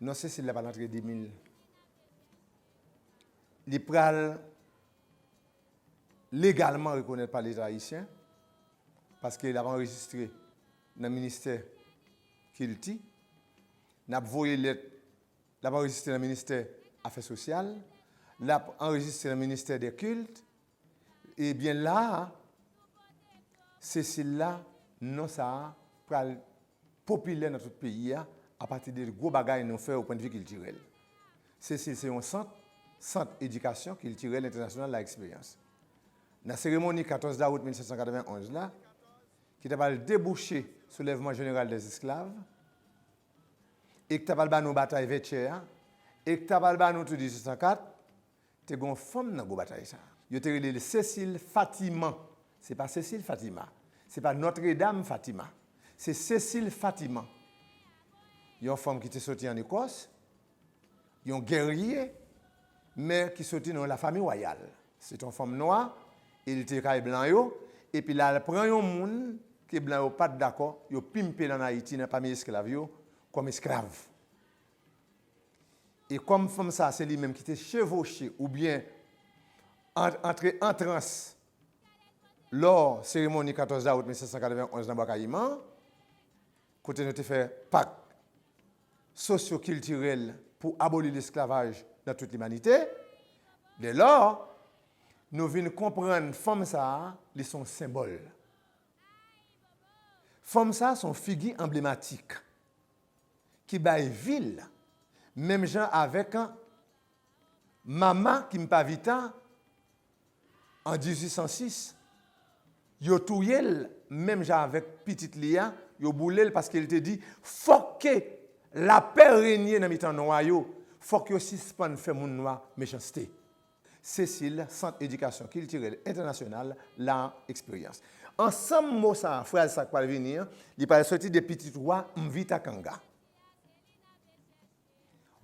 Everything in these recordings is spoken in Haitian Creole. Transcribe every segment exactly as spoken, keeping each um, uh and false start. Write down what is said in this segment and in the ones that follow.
Non, Cécile la pral antre de mil. Li pral legalman rekonèt pa Leta ayisyen, paske l ap anrejistre nan ministè kilti, n ap voye lèt, l ap anrejistre nan ministè afè sosyal, l ap anrejistre nan ministè dè kilt. Ebyen la a, Cécile la, non sa a pral popilè nan tout peyi a, apati de gwo bagay nou fè o pwennvi kiltirèl. Cécile se yon sant, sant edikasyon kiltirèl entènasyonal la eksperyans. Nan seremoni katòz dawout mil sèt san katrevenonz la, ki ta pral debouche soulèvman jeneral dèzesklav, e ki ta pral ba nou batay Vètyè a, e ki ta pral ba nou tou dizuit san kat, te gen yon fanm nan gwo batay sa a. Yo te rele l Cécile Fatiman. Se pa Cécile Fatima. Se pa Nòtredam Fatima. Se Cécile Fatiman. Yon fanm ki te soti ann Ekòs, yon gèrye, men ki soti nan yon lafanmi wayal. Se te yon fanm nwa, e li te kay blan yo, epi l al pran yon moun ke blan yo pa t dakò, yo pimpe l ann Ayiti nan pami esklav yo, kòm esklav. E kòm fanm sa a se li menm ki te chevoche oubyen an- antre an trans lò seremoni katòz dawout mil sèt san katrevenonz nan Bwa Kayiman, kote nou te fè pak sosyo-kiltirèl pou aboli lesklavaj nan tout limanite, dèlò, nou vin konprann fanm sa a, li se yon senbòl. Fanm sa a se yon figi anblematik ki bay vi l, menm jan avèk Mama Kimpa Vita, an dizuit san sis, yo touye l, menm jan avèk pitit li a, yo boule l paske l te di, fòk ke lapè renye nan mitan nwa yo, fòk yo sispann fè moun nwa mechanste. Cécile, Sant Edikasyon Kiltirèl Entènasyonal, la eksperyans. Ansanm mo sa a, fraz sa k pral vini an, li pral soti de pitit wa Mvita Kanga.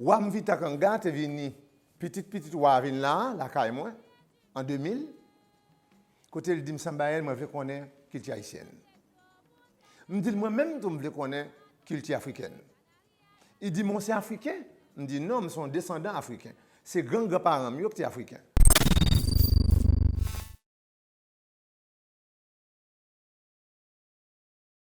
Wa Mvita Kanga te vini, pitit pitit wa a vin la, lakay mwen, an de mil, kote l di m, Sanbayèl, mwen vle konnen kilti ayisyèn. M di l, mwen menm tou, m vle konnen kilti afrikèn. Li di m, ou se afriken? M di, non, m se yon desandan afriken. Se gran granparan m yo ki te afriken.